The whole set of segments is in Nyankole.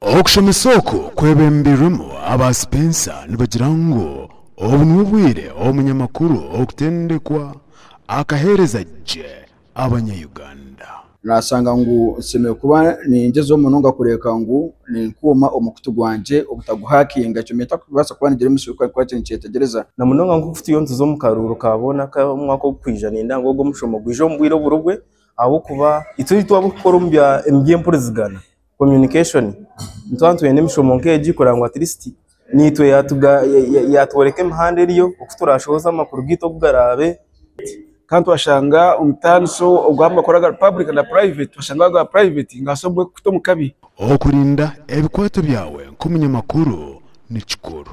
Okushomesa oku kwebembirwemu aba Spencer nibagira ngu obu nibwo bwire omunyamakuru okutendekwa akaheereza gye abanya-Uganda. Naashanga ngu nshemereire kuba ningyezaho munonga kureebeka ngu ninkuuma omukutu gwangye obutaguhakinga. Ekyo ntakubaasa kuba ningira emisiri kuba ninkyetegyereza. Na munonga nk'oku turiyo nituza omu karuuru ka boona ak'omwaka ogurikwija niinyenda ngu ogu omushomo gwije omu bwire oburobwe ahabw'okuba itwe ei twaaba kukora omu by'empurizigana, communication, nituba nitwenda emishomo nk'egi kureba ngu at least naitwe yaatworeka emihanda eriyo oku turaashohoze amakuru gaitu oku garaabe. Kandi twashanga omutaaniso ogw'amakuru agari public na private, twashanga aga private nigabaasa kukuta omu kabi. Okurinda ebikwato byawe nk'omunyamakuru ni kikuru.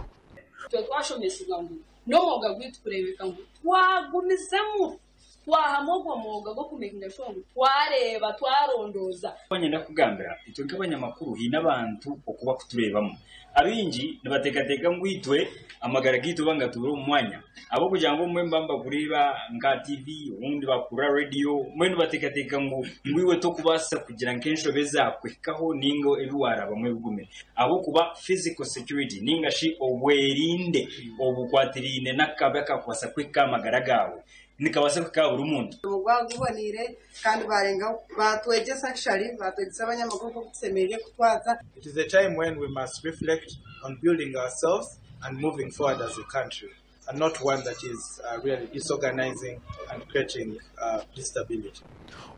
Itwe twashomesibwa ngu n'omwoga gwaitu kureebeka ngu twagumizemu Twahamu ogwo mwoga gw'okumekinga shuwa ngu twareeba, twarondooza. Niinyenda kukugambira, itwe nk'abanyamakuru haine abantu oku barikutureebamu. Abaingi nibateekateeka ngu itwe amagara gaitu oba nigatuura omu mwanya ahabw'okugira ngu obumwe nibaba nibakureeba nka aha tiivi obundi bakuhurira aha rediyo, mbwenu bateekateeka ngu ngu iwe torikubaasa kugira nk'enshobe ezaakuhikaho nainga ebi waarabamu ebigumire ahabw'okuba physical security nainga shi obwerinde obukwatiraine n'akabi akakubaasa kuhika aha magara gaawe Nikabaasa kuhika aha buri muntu. Omurimo gwabo guboneire kandi baarengaho baatwegyesa actually baatwegyesa abanyamakuru nk'oku tushemereire kutwaza. It is a time when we must reflect on building ourselves and moving forward as a country and not one that is really disorganizing and creating instability.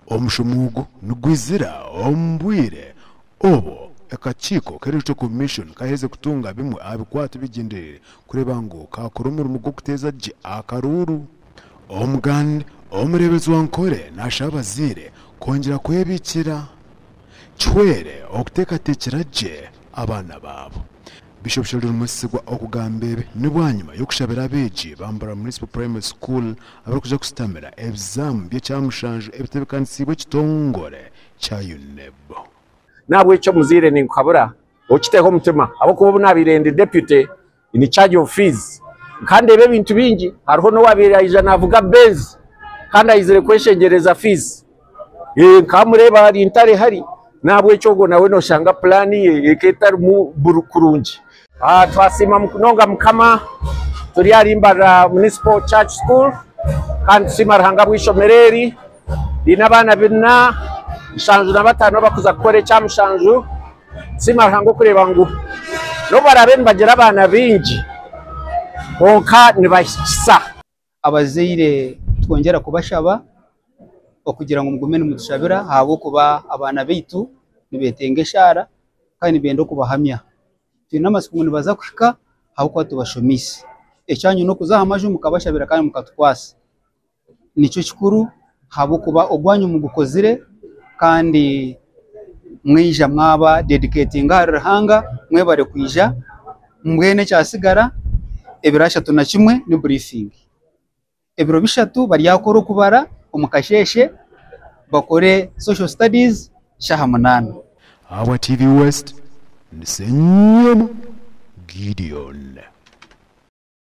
Omushomo ogu nigwizira omu bwire obu akakiiko k'Electoral Commission kaherize kutunga bimwe aha bikwato ebigyendereire kureeba ngu kaakora omurimo gw'okuteeza gye akaruuru. Omuganda omureeberezi wa Nkore naashaba abazaire kwongyera kwebiikira kihwere okuteekateekyera gye abaana baabo. Bishop Sheldon Mwesigwa okugamba ebi ni bwanyima y'okushabira abeegi ba Mbarara Municipal Primary School abarikuja kusitamira ebizaamu by'ekyamushanju ebitebeekanisiibwe ekitongore kya UNEB. N'ahabw'ekyo omuzaire ninkuhabura okiteho omutima ahabw'okuba obu naabaire ndi deputy in charge of fees nkandeeba ebintu bingi hariho n'owaabaire aija naavuga Benz kandi aizire kweshengyereza fees nkamureeba ari ntare hari n'ahabw'ekyo ogwo nawe nooshanga puraani ye ekaba etarimu kurungi. Twasiima munonga Mukama turi ahari Mbarara Municipal Church School kandi tusiima Ruhanga ahabw'eishomero eri. Riine abaana bina, 75 abarikuza kukora ekya mushanju. Tusiima Ruhanga okureeba ngu n'obu baraabe nibagira abaana baingi kwonka nibahikisa. Abazaire twongyera kubashaba okugira ngu mugume nimutushabira ahabw'okuba abaana baitu nibetenga eshaara kandi nibenda okubahamya. Twine amatsiko ngu nibaza kuhika ahabw'okuba tubashomeise. Ekyanyu n'okuza aha maju mukabashabira kandi mukatukwasa. Nikyo kikuru ahabw'okuba ogwanyu mugukozire kandi mwaija mwaba dedicatinga ahari Ruhanga mwebare kwija mbwenu ekyatsigara ebiro 31 ni briefing. Ebiro bishatu baryakora okubara omu kasheeshe bakore social studies shaaha munaana. Ahabwa TV West, ndi Ssenyomo Gideon.